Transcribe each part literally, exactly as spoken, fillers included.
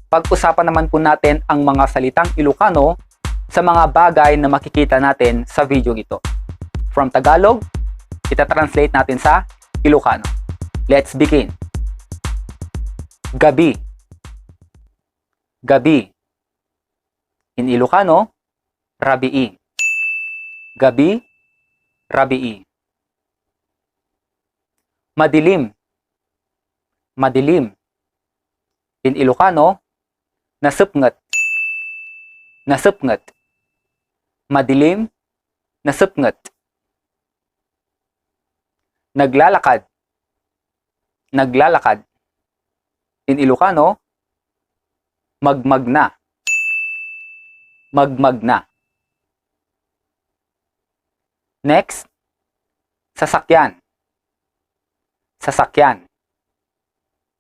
pag-usapan naman po natin ang mga salitang Ilocano sa mga bagay na makikita natin sa video ito. From Tagalog, ita-translate natin sa Ilocano. Let's begin. Gabi. Gabi. In Ilocano, rabii. Gabi, rabii. Madilim. Madilim. In Ilocano, nasepnget. Nasepnget. Madilim, nasepnget. Naglalakad. Naglalakad. In Ilocano, magmagna. Magmagna. Next, sasakyan. Sasakyan.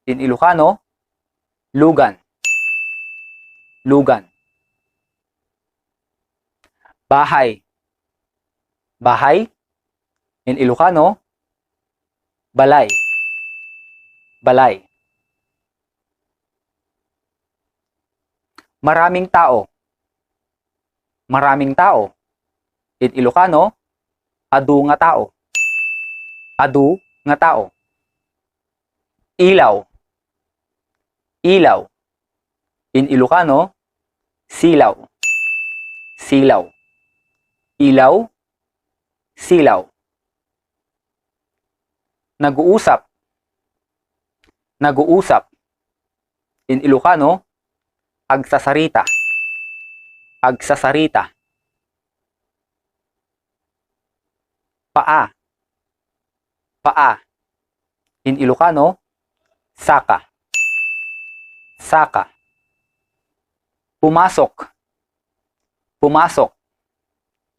In Ilocano, lugan. Lugan. Bahay. Bahay. In Ilocano, balay. Balay. Maraming tao. Maraming tao. In Ilocano, adu nga tao. Adu nga tao. Ilaw. Ilaw. In Ilocano, silaw. Silaw. Ilaw, silaw. Nag-uusap. Nag-uusap. In Ilocano, agsasarita. Agsasarita. Paa. Paa. In Ilocano, saka. Saka. Pumasok. Pumasok.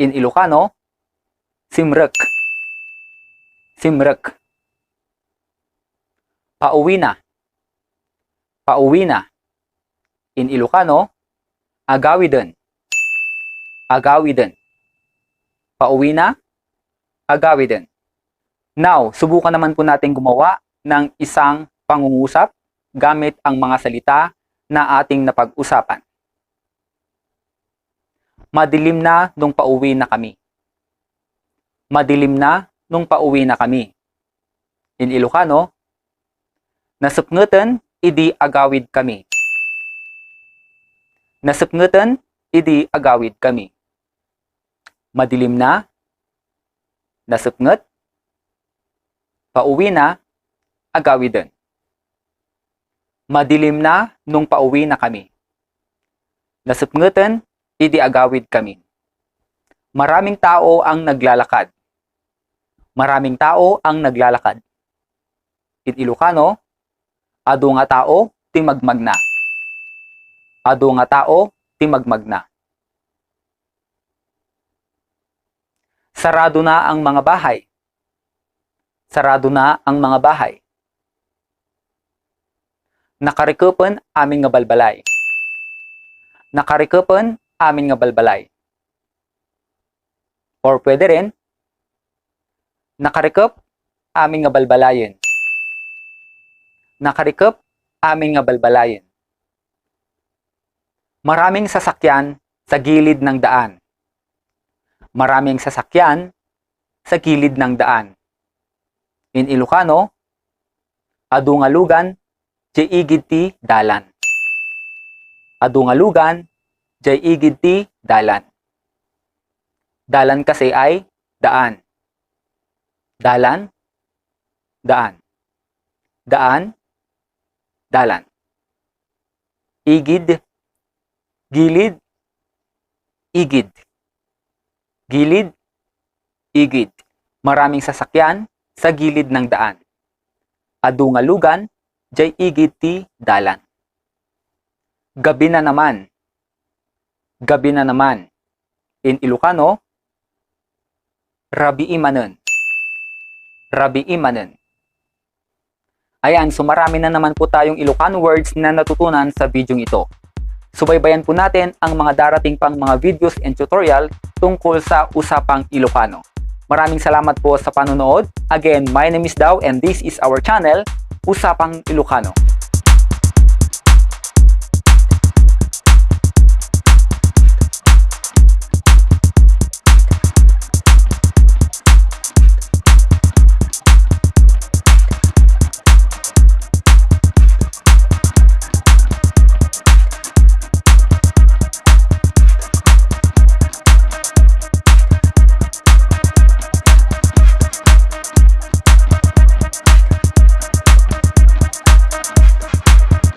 In Ilocano, simrek. Simrek. Pauwi na. Pauwi na. In Ilocano, agawiden. Agawiden. Pauwi na, agawiden. Now, subukan naman po natin gumawa ng isang pangungusap gamit ang mga salita na ating napag-usapan. Madilim na nung pauwi na kami. Madilim na nung pauwi na kami. In Ilocano, nasepngeten idi agawid kami. Nasepngeten idi agawid kami. Madilim na, nasepnget, pauwi na, agawiden. Madilim na nung pauwi na kami. Nasepngeten idi agawid kami. Maraming tao ang naglalakad. Maraming tao ang naglalakad. In Ilocano, adu nga tao ti magmagna. Adu nga tao ti magmagna. Sarado na ang mga bahay. Sarado na ang mga bahay. Nakarikepen amin nga balbalay. Nakarikepen amin nga balbalay. Or pwede rin, nakarikep amin nga balbalayen. Nakarikep amin nga balbalayen. Maraming sasakyan sa gilid ng daan. Maraming sasakyan sa gilid ng daan. In Ilocano, adu nga lugan jay igid ti dalan. Adu nga lugan jay igid ti dalan. Dalan kasi ay daan. Dalan, daan. Daan, dalan. Igid, gilid, igid. Gilid, igid. Maraming sasakyan sa gilid ng daan. Adu nga lugan jay igid ti dalan. Gabi na naman. Gabi na naman. In Ilocano, rabii manen. Rabii manen. Ayan, so marami na naman po tayong Ilocano words na natutunan sa video ito. Subaybayan po natin ang mga darating pang mga videos and tutorial tungkol sa usapang Ilocano. Maraming salamat po sa panonood. Again, my name is Dao and this is our channel, Usapang Ilocano.